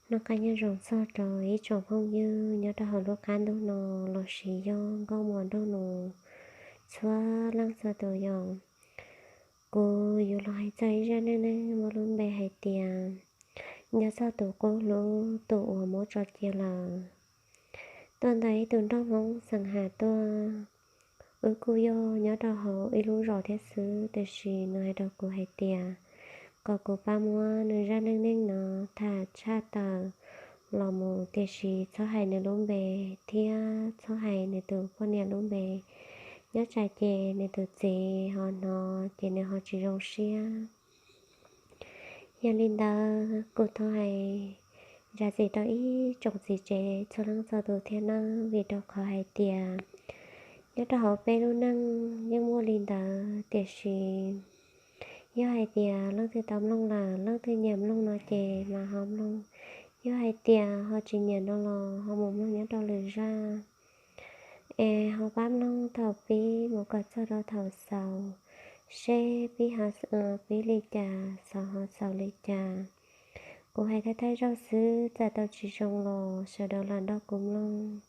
Noj qab nyob zoo txog rau ib tsoom phooj ywg nyob rau hauv lub qab ntuj no lossis yog nkauj muam nraug nus txhua leej txhua tus yom. Kuv yuav los hais txog ib zaj neej neeg muaj lub npe hais tias nyob txog tus qub hlub tus uas muab tso cia lawm. Tuaj ntawm ib tug nraug Hmoob xeem Has tuaj. Wb kuj yog nyob rau hauv ib lub zos thiab xwb, tiam sis nws hais rau kuv hais tias kom kuv pab muab nws zaj neej neeg no tham tshaj tawm los mus, tiam sis txhob hais nws lub npe thiab txhob hais nws tus poj niam lub npe. Nyob tsam ces nws tus txiv ho hnov ces nws ho tsis zoo siab. Yog li ntawd kuv thov hais zam txim rau ib tsoom txiv tsev txhua leej txhua tus thiab nawb, vim rau qhov hais tias nyob rau hauv peb lub neej yeej muaj li ntawd, tiam sis yog hais tias leej twg tau mloog lawm, leej twg nyiam mloog no ces mas ho mloog. Yog hais tias ho tsis nyiam no los ho mus mloog nyob rau lwm zaj. Es ho pab mloog thaum pib mus kom txog rau thaum xaus, seb pib ho pib li cas, xaus ho xaus li cas. Kuv hais thawj thawj zaug xwb, txawm tau tsis zoo los sawv daws lam nrog kuv mloog.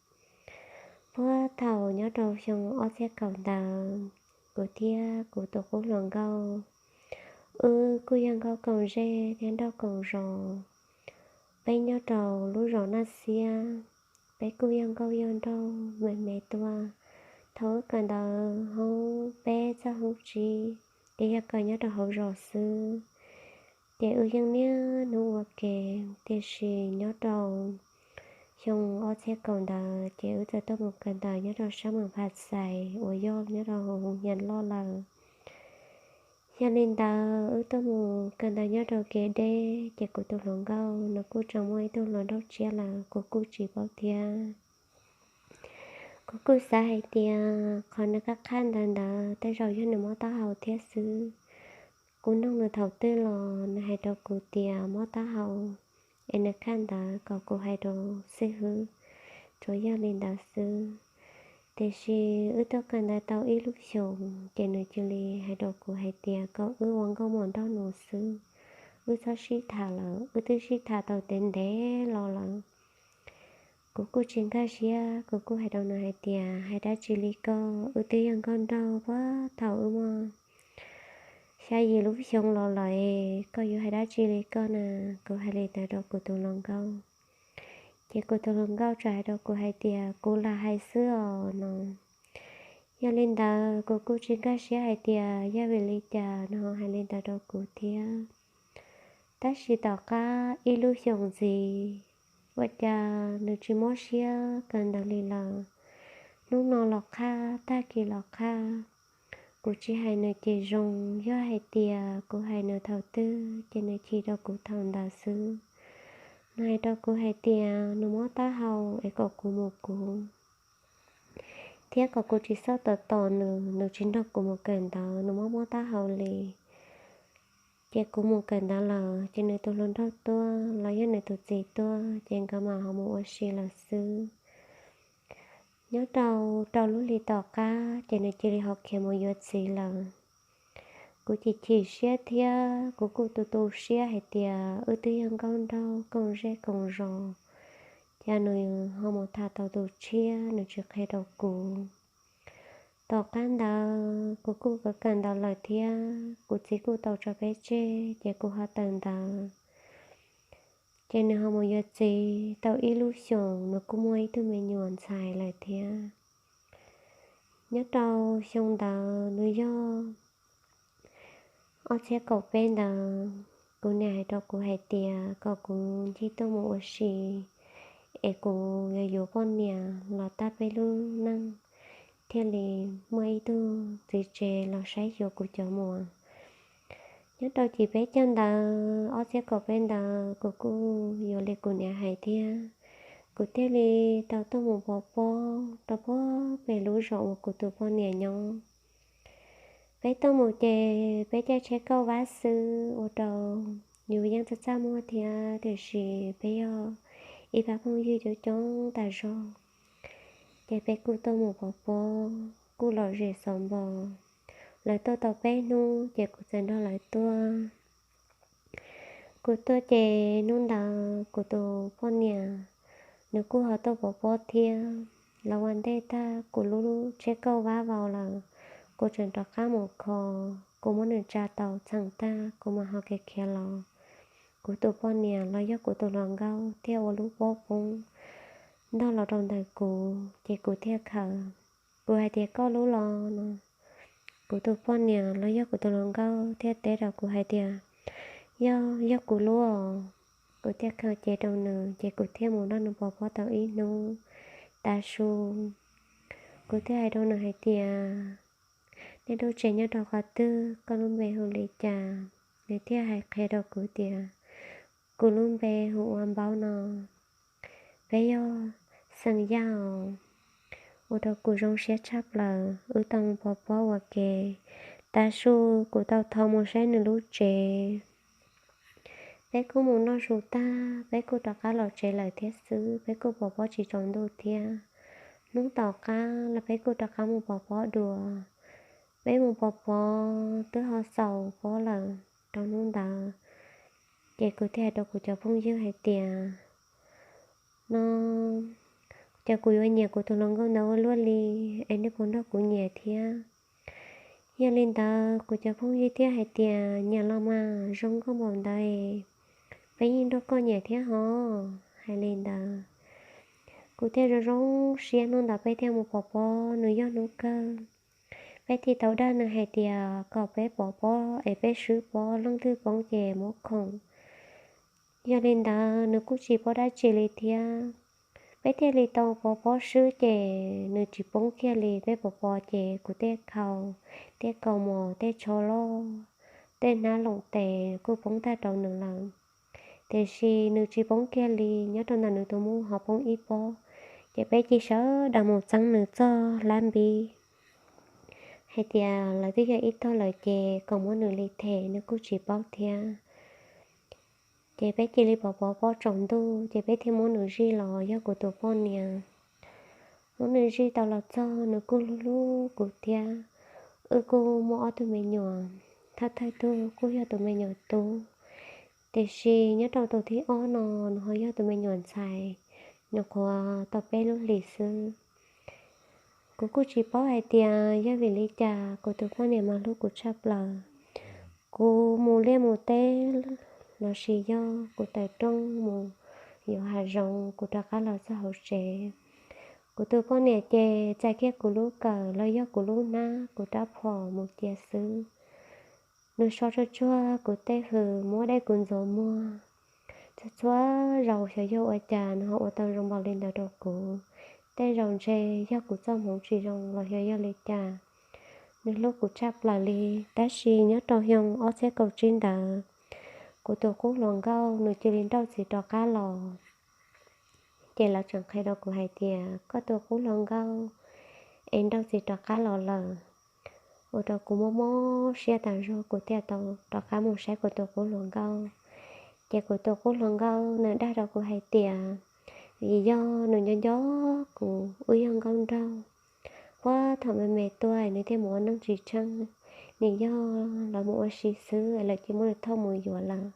Puag thaum nyob rau xyoo ob txhiab kaum ntawd, kuv thiab kuv tus qub hluas nkauj, wb kuj yog nkauj koom zej thiab nraug koom zos. Peb nyob rau lub zos Naj Xiab, peb kuj yog nkauj yog nraug me me tuaj. Thaum wb kawm ntawv hoob peb txog hoob tsib, ces yog kawm nyob rau hauv zos xwb. Ces wb yeej niaj hnub ua ke, tiam sis nyob rau xyoo ob txhiab kaum ntawd ces wb txawm tuaj mus kawm ntawv nyob rau sab Moos Phas Xais uas yog nyob rau hauv Hoo Nyias Loj lawm. Yog li ntawd wb tuaj mus kawm ntawv nyob rau kev deb, ces kuv tus hluas nkauj nws kuj tseem muaj ib tug hluas nraug tshiab lawm, kuv kuj tsis paub thiab. Kuv kuj xav hais tias qhov nws qab qhab ntawv ntawd tej zaum yog nws mob taub hau thiab xwb. Kuv nug nws thaum twg los nws hais rau kuv tias mob taub hau, es nws qhab ntawv kom kuv hais rau xib hwb, tsuas yog li ntawd xwb. Tiam sis wb tuaj kawm ntawv tau ib lub xyoos ces nws cia li hais rau kuv hais tias kom wb ua nkauj muam nraug nus xwb, wb txhob sib tham lawm, wb twb sib tham tau ntev ntev los lawm. Kuv kuj tsis nkag siab, kuv kuj hais rau nws hais tias hais dab tsi li koj, wb twb yog nkauj nraug puag thaum wb muaj xya yim lub xyoo los lawm, koj yuav hais dab tsi li koj na. Kuv hais li ntawd rau kuv tus hluas nkauj, ces kuv tus hluas nkauj txawm hais rau kuv hais tias kuv lam hais xwb os no. Yog li ntawd kuv kuj tsis nkag siab hais tias yog vim li cas nws ho hais li ntawd rau kuv thiab. Tab sis tom qab ib lub xyoos ntxiv, ua cas nws tsis mob siab kawm ntawv li lawm. Hnub no los qhab, tag kis los qhab. Kuv tsis hais nws ces zoo, yog hais tias kuv hais nws thaum twg ces nws chim rau kuv thaum ntawd xwb. Nws hais rau kuv hais tias nws mob taub hau es kom kuv mus kuv, thiab kom kuv tsis txhob tos tos nws, nws tsis nrog kuv mus kawm ntawv, nws mob mob taub hau li. Ces kuv mus kawm ntawv lawm ces nws tus hluas nraug tuaj los yog nws tus txiv tuaj ces nkawd mam ho mus ua si lawm xwb. Nyob rau rau lub hli tom qab ces nws cia li ho khiav mus yuav txiv lawm. Kuv chim chim siab thiab kuv kuj tu tu siab hais tias wb twb yog nkauj nraug koom zej koom zos, cas nws ho mus tham tau tus tshiab nws tsis qhia rau kuv. Tom qab ntawd kuv kuj kawm kawm ntawv lawm thiab kuv txiv kuj tau tso peb tseg ces kuv ho tawm ntawv. Ces nws ho mus yuav txiv tau ib lub xyoos, nws kuj muaj ib tug me nyuam ntxhais lawm thiab. Nyob rau xyoo ntawd nws yog ob txhiab kaum peb ntawd, kuv niam hais rau kuv hais tias kom kuv ncig tuaj mus ua si, es kuv yuav yuav poj niam los tag peb lub neej thiaj li muaj ib tug txiv tsev los saib xyuas kuv cov muam. Nyob rau chiv peb caug ntawd, ob txhiab kaum peb ntawd, kuv kuj yuav li kuv niam hais thiab, kuv thiaj li tau tuaj mus pov pob rau puag pem lub zos uas kuv tus poj niam nyob. Peb tuaj mus ces peb caij tsheb kauj vab xwb, ua rau yus yeej txaj txaj muag thiab, tiam sis peb yog ib pab phooj ywg coob coob tas zog. Ces peb kuj tuaj mus pov pob, kuj lom zem xov npos. Lawv tuaj tau peb hnub ces kuv txawm nrog lawv tuaj. Kuv tuaj ces hnub ntawd kuv tus poj niam nws kuj ho tuaj pov pob thiab. Los ua ntej tag kuv lub tsheb kauj vab vau lawm, kuv tseem rov qab mus kho. Kuv muab nws tsa tau txheem tag kuv mam ho khiav khiav los. Kuv tus poj niam los yog kuv tus hluas nkauj thiaj ua lub pob poob ntog los rau ntawm kuv ces kuv thiaj khaws. Kuv hais tias, koj lub los no? Kuv tus poj niam los yog kuv tus hluas nkauj thiaj teb rau kuv hais tias, yog, yog kuv lub os. Kuv thiaj khaws ces rau nws ces kuv thiaj mus nrog nws pov pob tau ib hnub. Tav su kuv thiaj hais rau nws hais tias, nej lub tsev nyob rau qhov twg, koj lub npe hu li cas? Nws thiaj hais qhia rau kuv tias, kuv lub npe hu ua Npaub no. Peb yog xeem Yaj. Ua rau kuv zoo siab tshaj plaws, wb tau mus pov pob ua ke. Tav su kuv tau thov mus saib nws lub tsev. Peb kuj mus noj su tag peb kuj rov qab los tsev lawm thiab xwb, peb kuj pov pob tsis tsaus ntuj thiab. Hnub tom qab los peb kuj rov qab mus pov pob dua. Peb mus pov pob twb ho xaus pob lawm rau hnub ntawd. Ces kuv thiaj hais rau kuv cov phooj ywg hais tias, no, ces kuv yuav nyiam kuv tus hluas nkauj ntawd ua luaj li, es nej puas nrog kuv nyiam thiab? Yog li ntawd kuv cov phooj ywg thiaj hais tias, nyiam los mas, zoo nkauj npaum ntawd peb yeej nrog koj nyiam thiab hos. Hais li ntawd kuv thiaj zoo zoo siab, hnub ntawd peb thiaj mus pov pob, nws yog hnub kawg. Peb thiaj tau dag nws hais tias kom peb pov pob es peb swb pob, leej twg poob ces muab khoom. Yog li ntawd nws kuj tsis paub dab tsi li thiab. Peb thiaj li tau pov pob swb ces nws tsis poob kiag li. Peb pov pob ces kuv tej khau, tej kaus mom, tej tsho loj, tej hnab loos tes kuj poob tag rau nws lawm. Tiam sis nws tsis poob kiag li, nyob rau ntawm nws tus muam ho poob ib pob. Ces peb cia li sawv daws mus txeeb nws txog hlab npib hais tias lawv twb yog ib tog lawm ces kom muab nws li them, nws kuj tsis paub thiab. Ces peb cia li pov pov pob tsaus ntuj ces peb thiaj muab nws zij los yog kuv tus poj niam. Muab nws zij tau los txog nws kuj hlub hlub kuv thiab. Wb kuj muaj ob tug me nyuam, thawj thawj tug kuj yog tus me nyuam tub, tiam sis nyob rau tus thib ob no nws ho yog tus me nyuam ntxhais, nyuam qhuav tau peb lub hlis xwb. Kuv kuj tsis paub hais tias yog vim li cas kuv tus poj niam mas hlub kuv tshaj plaws. Kuv mus liaj mus teb lossis yog kuv tawm rooj mus yuav hav zoov, kuv rov qab los txog hauv tsev, kuv tus poj niam ces txais kiag kuv lub kawm los yog kuv lub hnab, kuv rab phom mus cia xwb. Nws so tsuag tsuag kuv tej hws, muab dej kuv ntxuav muag. Txhua txhua zaus xyov yog ua cas nws ho ua tau zoo npaum li ntawd rau kuv. Tej zaus ntshe yog kuv txoj hmoov tsis zoo los xyov yog li cas, nws hlub kuv tshaj plaws li. Tab sis nyob rau xyoo ob txhiab kaum tsib ntawd, kuv tus qub hluas nkauj nws cia li nrauj txiv rov qab los. Ces lawv tseem qhia rau kuv hais tias koj tus qub hluas nkauj es nrauj txiv rov qab los lawm. Ua rau kuv mob mob siab tas zog, kuv thiaj tau rov qab mus saib kuv tus qub hluas nkauj. Ces kuv tus qub hluas nkauj nws dag rau kuv hais tias, vim yog nws nco nco kuv, wb yog nkauj nraug, puag thaum me me tuaj nws thiaj mus ua neej tsis tsheej, nws yog lawv mus ua si xwb lawv cia muab nws thauj mus yuav lawm.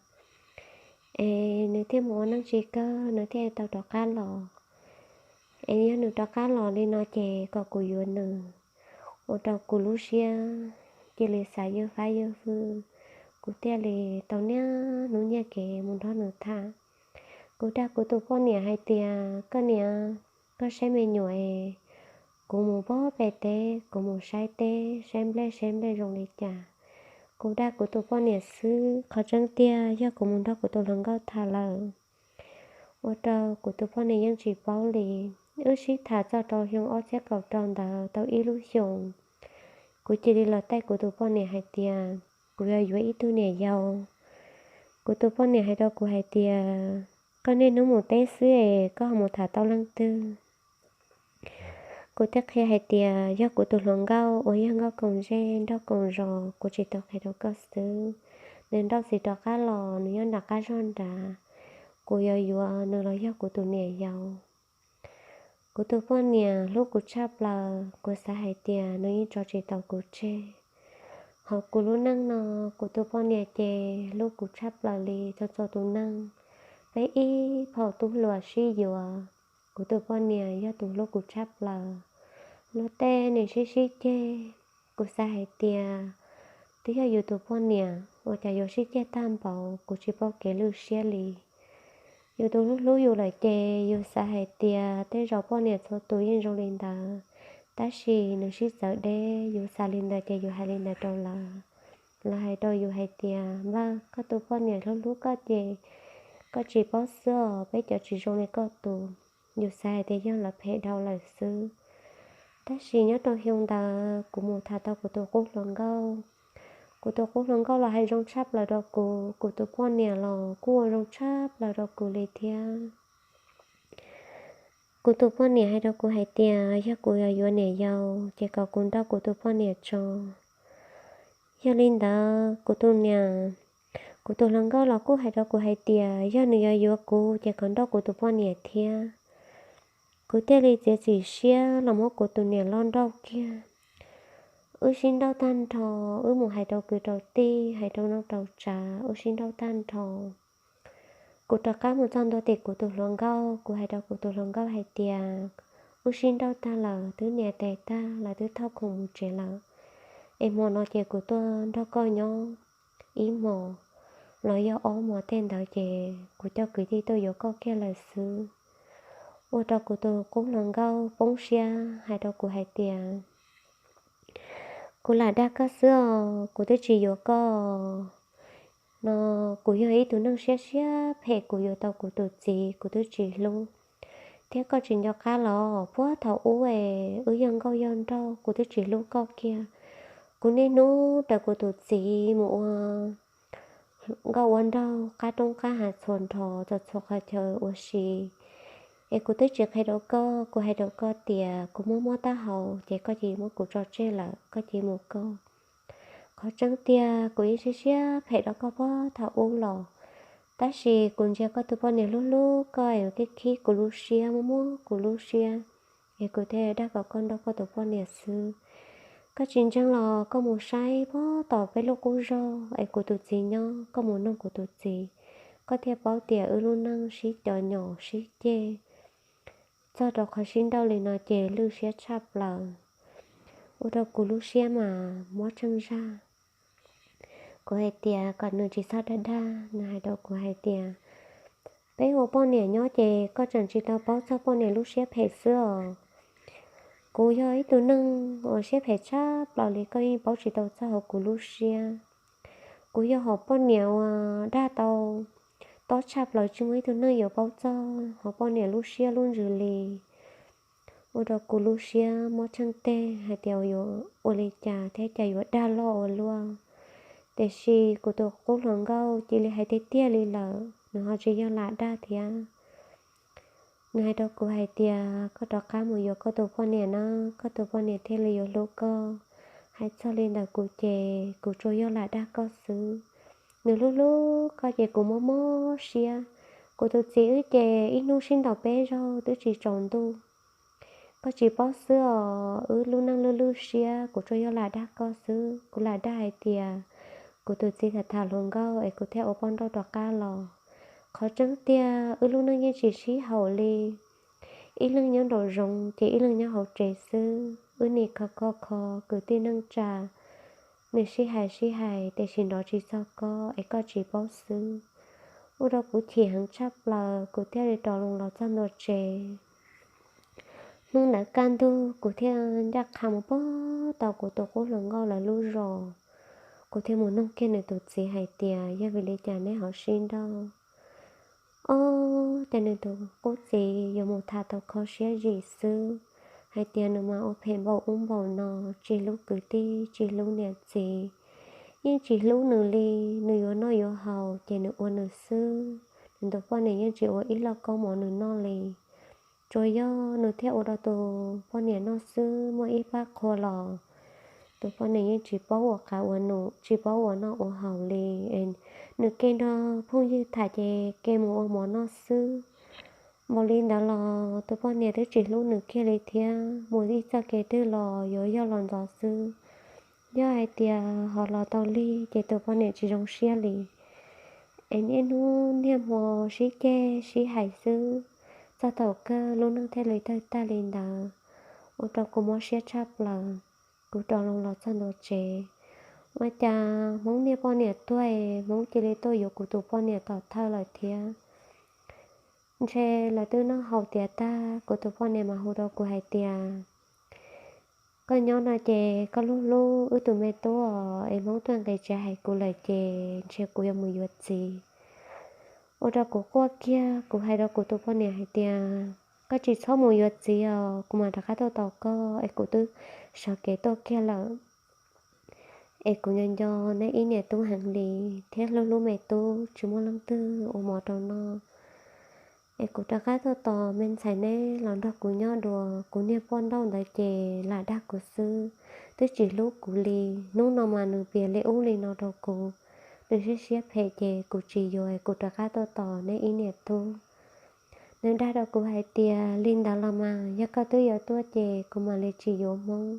Es nws thiaj mus ua neej tsis kawg, nws thiaj tau rov qab los. Es yog nws rov qab los li no ces kom kuv yuav nws. Ua rau kuv lub siab cia li xav ywj fab ywj fwj, kuv thiaj li tau niaj hnub nyiag kev mus nrog nws tham. Kuv dag kuv tus poj niam hais tias, koj niam, koj saib me nyuam es, kuv mus pog pem teb, kuv mus saib teb saib nplej saib nplej zoo li cas. Kuv dag kuv tus poj niam xwb, qhov tseeb tiag yog kuv mus nrog kuv tus hluas nkauj tham lawm. Ua rau kuv tus poj niam yeej tsis paub li. Wb sib tham txog rau xyoo ob txhiab kaum rau ntawd tau ib lub xyoos, kuv cia li los taij kuv tus poj niam hais tias kuv yuav yuav ib tug niam yau. Kuv tus poj niam hais rau kuv hais tias, koj niaj hnub mus teb xwb es koj ho mus tham tau leej twg? Kuv thiaj qhia hais tias yog kuv tus hluas nkauj uas yog nkauj koom zej nraug koom zos, kuv tsis tau qhia rau koj xwb. Nws nrauj txiv rov qab los, nws nyob nram qab zog nrad, kuv yuav yuav nws los yog kuv tus niam yau. Kuv tus poj niam hlub kuv tshaj plaws, kuv xav hais tias nws yeej tso tsis tau kuv tseg. Hauv kuv lub neej no, kuv tus poj niam ces hlub kuv tshaj plaws li txhua txhua tus neeg. Peb ib phaum tub hluas sib yuav, kuv tus poj niam yog tus hlub kuv tshaj plaws. Luag tej nws sib sib ceg, kuv xav hais tias twb yog yus tus poj niam ua cas yuav sib ceg tag npaum, kuv tsis paub kev lwj siab li. Yus tus hlub hlub yus lawm ces yus xav hais tias tej zaum poj niam txhua tus yeej zoo li ntawd, tab sis nws sib txawv deb, yus xav li ntawd ces yus hais li ntawd rau lawv. Lawv hais rau yus hais tias, Npawg, koj tus poj niam hlub hlub koj ces koj tsis paub xwb os, peb cov tsis zoo li koj tus. Yus xav hais tias yog lawv phem dhau lawm xwb. Tab sis nyob rau xyoo ntawd kuv mus tham tau kuv tus qub hluas nkauj. Kuv tus qub hluas nkauj los hais zoo tshaj plaws rau kuv, kuv tus poj niam los kuj ua zoo tshaj plaws rau kuv li thiab. Kuv tus poj niam hais rau kuv hais tias yog kuv yuav yuav niam yau ces kom kuv nrauj kuv tus poj niam tso. Yog li ntawd kuv tus niam, kuv tus hluas nkauj los kuj hais rau kuv hais tias yog nws yuav yuav kuv ces kom nrauj kuv tus poj niam thiab. Kuv thiaj li txiav txim siab los muab kuv tus niam loj nrauj kiag. Wb sib nrauj tag nrho, wb mus hais rau kwv rau tij, hais rau neej rau tsav, wb sib nrauj tag nrho. Kuv rov qab mus txog ntua tim kuv tus hluas nkauj, kuv hais rau kuv tus hluas nkauj hais tias, Wb sib nrauj tag lawm, twb nias tes tag, lawv twb thauj khoom mus tsev lawm, es hmo no ces kuv tuaj nrog koj nyob ib hmos los yog ob hmos tej ntawd ces kuv coj kwv tij tuaj yuav koj kiag lawm xwb. Ua rau kuv tus qub hluas nkauj poob siab hais rau kuv hais tias, Kuv lam dag koj xwb os, kuv twb tsis yuav koj. No kuv yog ib tug neeg siab siab phem, kuv yuav tau kuv tus txiv kuv twb tsis hlub, thiab koj tsis nco qab los puag thaum ub es wb yog nkauj yog nraug kuv twb tsis hlub koj kiag. Kuv niaj hnub raws kuv tus txiv mus ua nkauj ua nraug qab roob qab hav txhua nrho txhua txhua qhov chaw ua si, es kuv twb tsis qhia rau koj, kuv hais rau koj tias kuv mob mob taub hau ces koj cia li muab kuv tso tseg lawm, koj cia li mus koj. Qhov tseeb tiag kuv yeej siab siab phem rau koj puag thaum ub los, tab sis kuv ntsia koj tus poj niam hlub hlub koj es thiaj khib kuv lub siab, muab muab kuv lub siab, es kuv thiaj dag kom koj nrauj koj tus poj niam xwb. Koj tsis ntseeg los koj mus saib puag tom peb lub qub zog es kuv tus txiv nyob, koj mus noog kuv tus txiv, koj thiaj paub tias wb lub neej sib cov nyom sib ceg txog rau qhov sib nrauj li no ces lwj siab tshaj plaws, ua rau kuv lub siab mas mob tsheej zaj. Kuv hais tias kom nws tsis txhob dag dag, nws hais rau kuv hais tias, Peb ua poj niam nyob ces koj tseem tsis tau paub txog poj niam lub siab phem xwb os. Kuv yog ib tug neeg uas siab phem tshaj plaws li, koj yeej paub tsis tau txog hauv kuv lub siab. Kuv yog hom poj niam uas dag tau tob tshaj plaws, tsis muaj ib tug neeg yuav paub txog hom poj niam lub siab lub ntsws li. Ua rau kuv lub siab mob tsheej teg hais tias yuav ua li cas thiab cas yuav dag loj ua luaj. Tiam sis kuv tus qub hluas nkauj cia li hais tiag tiag li lawm, nws ho tsis yog lam dag thiab. Nws hais rau kuv hais tias, Koj rov qab mus yuav koj tus poj niam na, koj tus poj niam thiaj li yuav hlub koj. Hais txog li ntawd kuv ces kuv tsuas yog lam dag koj xwb. Nws hlub hlub koj ces kuv mob mob siab. Kuv tus txiv wb ces ib hnub sib ntaus peb zaug twb tsis tsaus ntuj. Koj tsis paub xwb os, wb lub neej lwj lwj siab, kuv tsuas yog lam dag koj xwb. Kuv lam dag hais tias kuv tus txiv tham tham hluas nkauj es kuv thiaj ua poj nrauj rov qab los. Qhov tseeb tiag wb lub neej yeej tsis sib haum li. Ib leeg nyob nraum zoov ces ib leeg nyob hauv tsev xwb. Wb nim kho kho kho kwv tij neej tsa, nws sib hais sib hais tiam sis nrov tsis txog koj es koj tsis paub xwb. Ua rau kuv chim heev tshaj plaws, kuv thiaj li rov los txog ntua tsev. Hnub ntawd kaj ntug kuv thiaj ncaj qha mus puag tau kuv tus qub hluas nkauj lawv lub zos. Kuv thiaj mus nug kiag nws tus txiv hais tias, Yog vim li cas neb ho sib nrauj? Ob, ces nws tus qub txiv yuav mus tham tau kho siab zim xwb, hais tias nws mas ua phem npaum ub npaum no, tsis hlub kwv tij tsis hlub niam txiv, yeej tsis hlub nws li. Nws yuav noj yuav haus ces nws ua nws xwb, nws tus poj niam yeej tsis ua ib lauj kaub mov nws noj li. Tsuas yog nws thiaj ua rau tus poj niam noj xwb, muaj ib pab qhua los tus poj niam yeej tsis paub ua qav ua num, tsis paub ua noj ua haus li. Nws ke nrog phooj ywg tham ces ke mus ua mov noj xwb. Npaum li ntawd los tus poj niam twb tsis hlub nws kiag li thiab, mus ib txoj kev twg los yuav yog los ntxov xwb. Yog hais tias ho los tau lig ces tus poj niam tsis zoo siab li. Es niaj hnub niaj hmo sib ceg sib hais xwb, txog thaum kawg lub neej thiaj li tawg tag li ntawd, ua rau kuv mob siab tshaj plaws. Kuv rov los txog ntua tsev, ua cas Hmoob niag poj niam tuag, Hmoob cia li tuaj yuav kuv tus poj niam tom thawj lawm thiab. Ntshe lawv twb noj haus tiav tag, kuv tus poj niam mas hu rau kuv hais tias, koj nyob no ces koj hlub hlub wb tus me tub os, es Hmoob tuaj nqis tsev hais kuv lawm ces ntshe kuv yuav mus yuav txiv. Ua rau kuv quaj kiag, kuv hais rau kuv tus poj niam hais tias, koj tsis txhob mus yuav txiv os, kuv mam rov qab tuaj tos koj, es kuv twb sawv kev tuaj kiag lawm. Es kuv nco nco neb ib niam tub heev li, thiab hlub hlub me tub tsis muaj leej twg ua mov rau noj. Es kuv rov qab tuaj tos me ntxhais neb los nrog kuv nyob dua, kuv niag poj nrauj ntawd ces lam dag kuv xwb, twb tsis hlub kuv li. Hnub no mas nws piav li ub li no rau kuv, nws siab siab phem ces kuv tsis yuav, kuv rov qab tuaj tos neb ib niam tub. Nws dag rau kuv hais tias, li ntawd los mas yog koj twb yuav tuaj ces kuv mam li tsis yuav Hmoob.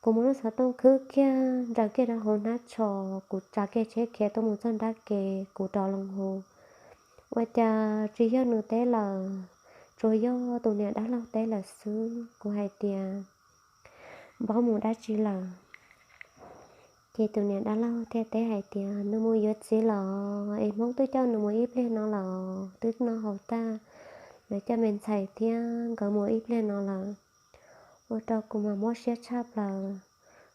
Kuv muab lub xov tooj khwb kiag ntsaws kiag rau hauv hnab tsho, kuv tsav kiag tsheb khiav tuaj mus txog nrab ke, kuv rov loo hu. Ua cas tsis yog nws teb lawm, tsuas yog tus niam dab laug teb lawm xwb. Kuv hais tias, npaum mus dab tsi lawm? Ces tus niam dab laug thiaj teb hais tias, nws mus yuav txiv los, es Hmoob twb coj nws mus ib pliag no los, twb noj haus tag, lawv coj me ntxhais thiab nkawd mus ib pliag no lawm. Ua rau kuv mas mob siab tshaj plaws,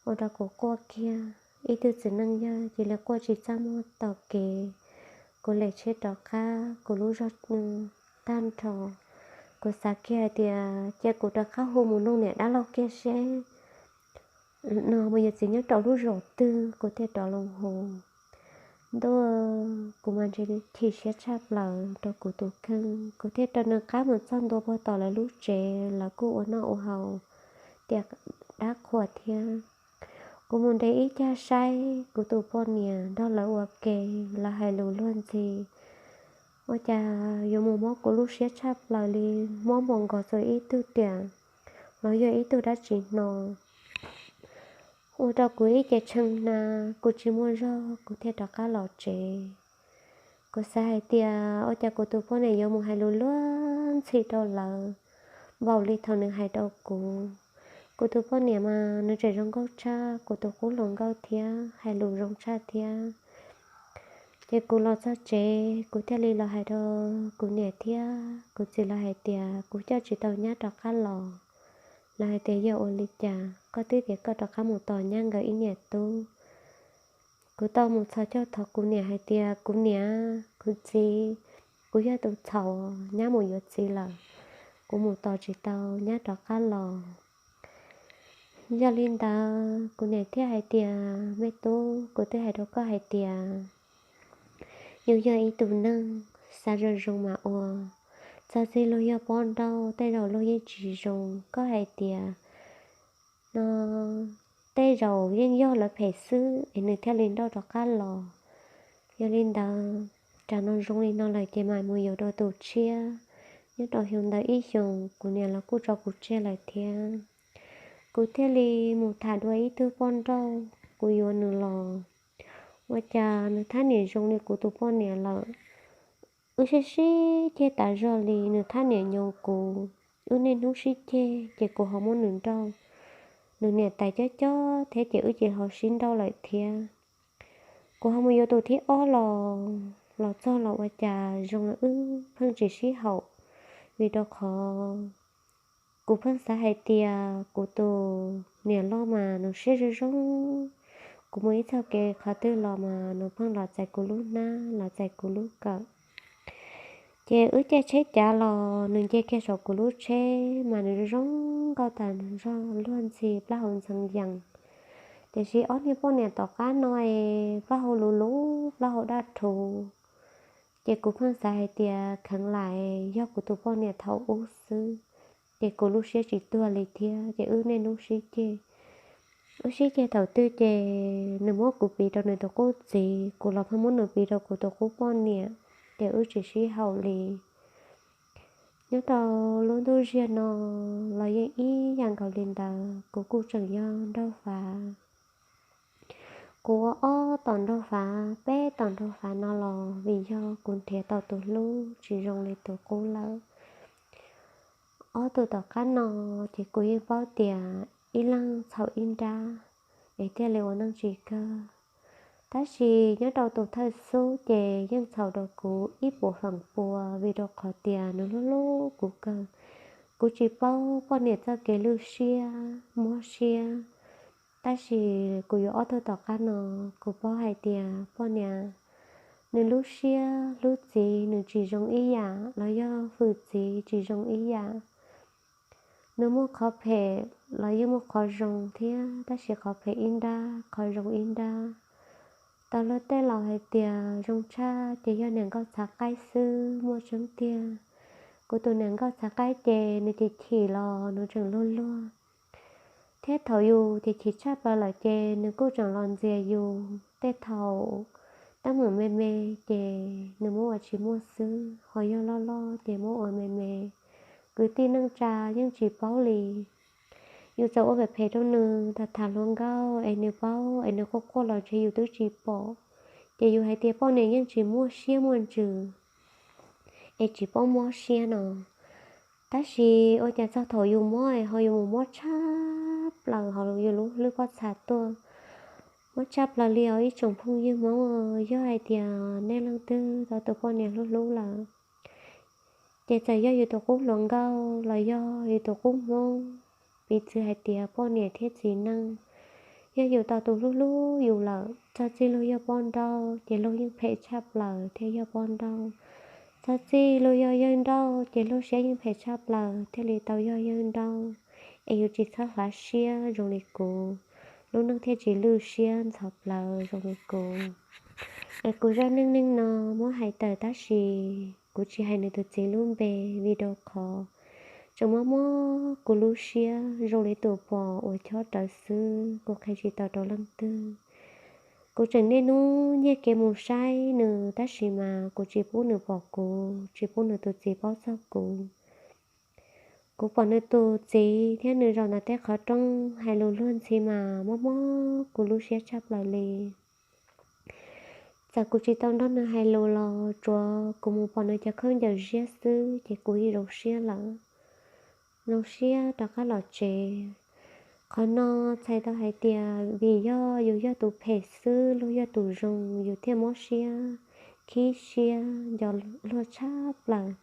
ua rau kuv quaj kiag. Ib tug txiv neej yawg cia li quaj tsis txaj muag taug kev, kuv lem tsheb rov qab, kuv lub zog tag nrho. Kuv xav kiag hais tias cia kuv rov qab hu mus nug niam dab laug kiag seb nws mus yuav txiv nyob rau lub zos twg, kuv thiaj rov loo hu. Ntuj, kuv mas ntshe chim siab tshaj plaws rau kuv tus kheej, kuv thiaj rov nws qab mus txog ntua puag tom lawv lub tsev, lawv kuj ua noj ua haus, tiam dab qhuas thiab. Kuv mus nres ib cag saib kuv tus poj niam nrog lawv ua ke, lawv hais lus luag ntxhi. Ua cas yuav mus mob kuv lub siab tshaj plaws li, mob npaum nkaus txog ib tug riam los yog ib tug dab tsi hno. Ua rau kuv ib ce tshee hna, kuv tsis muaj zog, kuv thiaj rov qab los tsev. Kuv xav hais tias ua cas kuv tus poj niam yuav mus hais lus luag ntxhi rau lawv npaum li thaum nws hais rau kuv. Kuv tus poj niam mas nws tseem zoo nkauj tshaj kuv tus qub hluas nkauj thiab, hais lus zoo tshaj thiab. Ces kuv los txog tsev, kuv thiaj li los hais rau kuv niam thiab kuv txiv lawv hais tias kuv coj tsis tau nyab rov qab los. Lawv hais tias yog ua li cas, koj twb tias koj rov qab mus tos nyab nkawd ib niam tub. Kuv tau mus txhos caug thov kuv niam hais tias, kuv niam, kuv txiv, kuv yog tus txhaum, nyab mus yuav txiv lawm, kuv mus tos tsis tau nyab rov qab los. Yog li ntawd kuv niam thiaj hais tias, me tub, kuv twb hais rau koj hais tias yus yog ib tug neeg xav zoo zoo mas ua, txog txij luag yog poj nrauj tej zaum luag yeej tsis zoo. Koj hais tias no tej zaum yeej yog lawv phem xwb es nws thiaj li nrauj rov qab los. Yog li ntawd, tsam no zoo li no lawm ces mam mus yuav dua tus tshiab, nyob rau xyoo ntawd ib xyoos kuv niam los kuj tso kuv tseg lawm thiab. Kuv thiaj li mus tham dua ib tug poj nrauj, kuv yuav nws los. Ua cas nws thab niam zoo li kuv tus poj niam lawm. Wb sib sib ceg tas zog li, nws thab niam nyob kuv, wb niaj hnub sib ceg ces kuv ho muab nws nrauj. Nws niam tais cob cob thiab ces wb ces ho sib nrauj lawm thiab. Kuv ho mus yuav tus thib ob los, los txog los ua cas zoo li wb pheej tsis sib haum, vim rau qhov kuv pheej xav hais tias kuv tus niam loj mas nws siab zoo zoo. Kuv mus ib txoj kev qhov twg los mas nws pheej los txais kuv lub hnab, los txais kuv lub kawm. Ces wb caij tsheb cav los nws nce kiag saum kuv lub tsheb mas nws zoo zoo nkauj tas zog, luag ntxhi, plaub hau ntxeev yees. Tiam sis ob niag poj niam tom qab no es plaub hau luv luv, plaub hau daj rhuv. Ces kuv pheej xav hais tias kheev lam yog kuv tus poj niam thaum ub xwb, ces kuv lub siab tsis tuag li thiab. Ces wb niaj hnub sib ceg, wb sib ceg thaum twg ces nws muab kuv piv rau nws tus qub txiv, kuv los pheej muab nws piv rau kuv tus qub poj niam, ces wb tsis sib haum li. Nyob rau lub ntuj ziag no los yeej ib yam nkaus li ntawd, kuv kuj tseem yog nraug fav. Kuv ua ob tom nraug fav peb tom nraug fav no los vim yog kuv nrhiav tau tus hlub tsis zoo li tus qub lawm. Ob tug tom qab no ces kuv yeej paub tias ib leeg txhaum ib nrab es thiaj li ua neej tsis kawg. Tab sis nyob rau tus thawj xub ces yeej txhaum rau kuv ib puas feem pua vim rau qhov tias nws hlub hlub kuv kawg. Kuv tsis paub poj niam txoj kev lwj siab mob siab, tab sis kuv yuav ob tug tom qab no, kuv paub hais tias poj niam nws lub siab hlub txiv nws tsis zoo ib yam los yog hwm txiv tsis zoo ib yam. Nws muaj qhov phem los yeej muaj qhov zoo thiab, tab sis qhov phem ib nrab qhov zoo ib nrab. Tau luag tej laus hais tias zoo tshaj ces yog niam nkauj txhav qaib xwb, muaj tseeb tiag. Kuv tus niam nkauj txhav qaib ces nws chim chim los nws tseem luag luag, thiab thaum yus chim chim tshaj plaws lawm ces nws kuj tseem los ntxias yus. Tej thaum teeb meem me me ces nws muab ua tsis muaj xwb, ho yog loj loj ces muab ua me me. Kwv tij neej tsa yeej tsis paub li. Yus txawm ua phem phem rau nws, tham tham hluas nkauj es nws paub es nws quaj quaj los ntshe yus twb tsis pom, ces yus hais tias poj niam yeej tsis muaj siab muaj ntsws es tsis paub mob siab no. Tab sis ua cas txog thaum yus mob es ho yus mus mob tshaj plaws hauv yus lub hlwb pob txha tuaj, mob tshaj plaws li os ib tsoom phooj ywg Hmoob. Yog hais tias nej leej twg tau tus poj niam hlub hlub lawm, ces txawm yog yus tus qub hluas nkauj los yog yus tus qub Hmoob, piv txwv hais tias poj niam thiab txiv neej, yog yus tau tus hlub hlub yus lawm, txog txij luag yog poj nrauj ces luag yeej phem tshaj plaws thiaj yog poj nrauj. Txog txij luag yog yawg nrauj ces luag siab yeej phem tshaj plaws thiaj li tau yog yawg nrauj. Es yus tsis txhob fav siab zoo li kuv, lub neej thiaj tsis lwj siab ntxhov plawv zoo li kuv. Es kuv zaj neej neeg no muab hais tawm tab sis kuv tsis hais nws tus txiv lub npe vim rau qhov tseem mob mob kuv lub siab zoo li tus pos uas chob rawv xwb, kuv qhia tsis tau rau leej twg. Kuv tseem niaj hnub nyiag kev mus saib nws tab sis mas kuv tsis pub nws pom kuv, tsis pub nws tus txiv paub txog kuv. Kuv pom nws tus txiv thiab nws zaum ntawm tej qhov rooj hais lus luag ntxhi mas mob mob kuv lub siab tshaj plaws li. Txawm kuv tsis tau nrog nws hais lus los tsuav kuv mus pom nws cov khaub ncaws ziab xwb ces kuv yeej zoo siab lawm, zoo siab rov qab los tsev. Qhov no txhais tau hais tias vim yog yus yog tus phem xwb luag yog tus zoo yus thiaj mob siab, khib siab, nco luag tshaj plaws.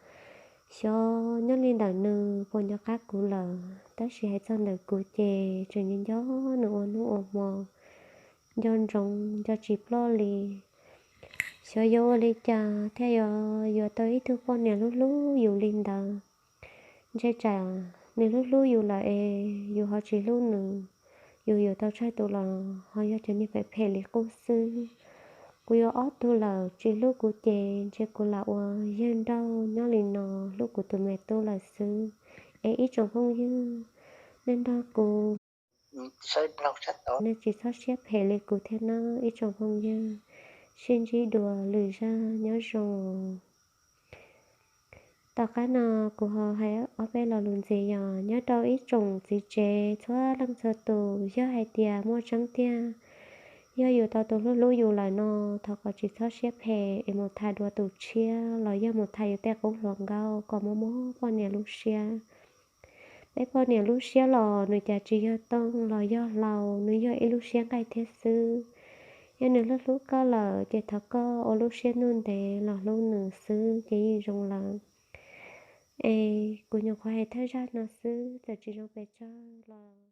Xyov nyob li ntawm nws puas nco qab kuv lawm, tab sis hais txog ntawm kuv ces tseem nco nco nws ua hnub ua hmo, nco ntsoov nco tsis ploj li. Xyov yuav ua li cas thiaj yuav yuav tau ib tug poj niam hlub hlub yus li ntawd. Ntshe tsam nws hlub hlub yus lawm es yus ho tsis hlub nws, yus yuav tau tsawg tus los ho yog cov niag phem phem li qub xwb. Kuv yuav ob tug lawm tsis hlub kuv ces ntshe kuv lam ua yawg nrauj nyob li no hlub kuv tus me tub lawm xwb. Es ib tsoom phooj ywg, nej nrog kuv, nej tsis txhob siab phem li kuv thiab nawb ib tsoom phooj ywg. Sib ntsib dua lwm zaj, nyob zoo. Tom qab no kuv ho hais ob peb lo lus ntxiv yog nyob rau ib tsoom txiv tsev txhua leej txhua tus, yog hais tias muaj tseeb tiag, yog yus tau tus hlub hlub yus lawm no, thov kom tsis txhob siab phem es mus tham dua tus tshiab los yog mus tham yus tej qub hluas nkauj kom mob mob poj niam lub siab. Peb poj niam lub siab los nws cas tsis yog tooj los yog hlau, nws yog ib lub siab nqaij thiab xwb. Yog nws hlub hlub koj lawm ces thov koj ua lub siab ntuj ntev los hlub nws xwb ces yeej zoo lawm. Es kuv nyuam qhuav hais thawj zaj no xwb, txawm tsis zoo pes tsawg los